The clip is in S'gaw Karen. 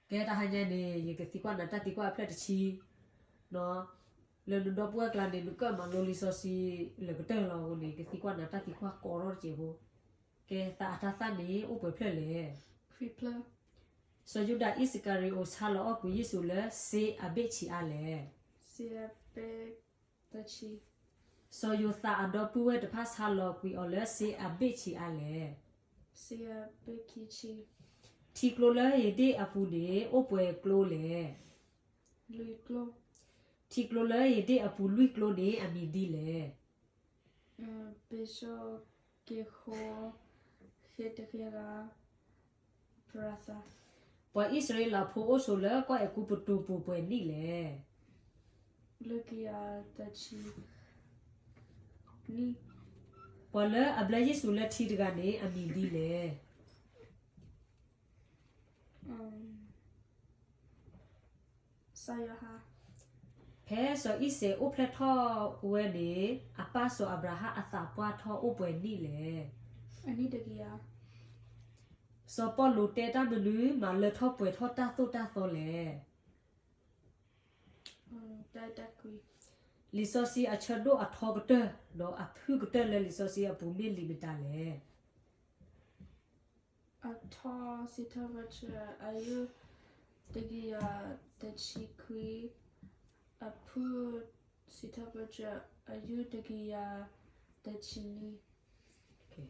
ကဲတဟါညါန့ၣ် ယကသံကွၢ်နၤတၢ်သံကွၢ်အဖျၢၣ်တဆံ, လၢနဒီပုၢ်ဝဲၢ်ကျါန့ၣ် နကၢၣ်မၤလိလံာ်စီဆှံလၢကတၢၢ်လီၤအဃိန့ၣ် ကသံကွၢ်နၤတၢ်သံကွၢ်ကိးထီၣ်တစဲးဖိ, ကဲသးအတၢ်သၣ်န့ၣ် အိၣ်ပှဲၤဖျၢၣ်လဲၣ်. စီၤယူဒၤအံၣ်စကၤရံၤအိးဆါလီၤအီၣ်ကွံာ်ယ့ၣ်ၡူးလၢစ့အဘ့ၣ်ဆံးအါလဲၣ်. စီၤယိၤသးအဒီပုၢ်ဝဲၢ်တဖၣ်ဆါလီၤကွံာ်အီၤလၢစ့အဘ့ၣ်ဆံးအါလဲၣ်. ထံကျိလၢဧ့ၤဒ့ၣ်အပူၤန့ၣ် အိၣ်ပှဲၤကျိလဲၣ်. ထံကျိလၢဧ့ၤဒ့ၣ်အပူၤလွံၢ်ကျိန့ၣ် အမံၤဒ်လဲၣ်. ပှၤအံၣ်စရ့လးဖိအိၣ်ဆိးလၢကီၢ်အဲၤကူပတူးပူၤပှဲၤနံၣ်လဲၣ်. ပှၤလၢအဘျၢယ့ၣ်ၡူးလၢထံတဂၤန့ၣ် အမံၤဒ်လဲၣ်. ဖဲစီၤအံၤစဲးအိၣ်ဖျဲၣ်ထီၣ်ဝဲန့ၣ် အပၢ်စီၤအၤဘြၤဟၣ်အသးပှၢ်ထီၣ်အိၣ်ပှဲၤနံၣ်လဲၣ်. စီၤပီလူးတဲတၢ်မနုၤမၤလၢထီၣ်ပှဲၤထီၣ်တၢ်သိၣ်တၢ်သီလဲၣ်. လံာ်စီဆှံအဆၢဒိၣ်အထီကတၢၢ် ဒီးအဖုၣ်ကတၢၢ်လၢလံာ်စီဆှံအပူၤမ့ၢ်လံာ်မတၤလဲၣ်. အထီစံးထီၣ်ပတြၢၤ အယုၢ်တကယၤတဆံခွံ, အဖုၣ်စံးထီၣ်ပတြၢၤ အယုၢ်တကယၤတဆံနွံ. ကဲ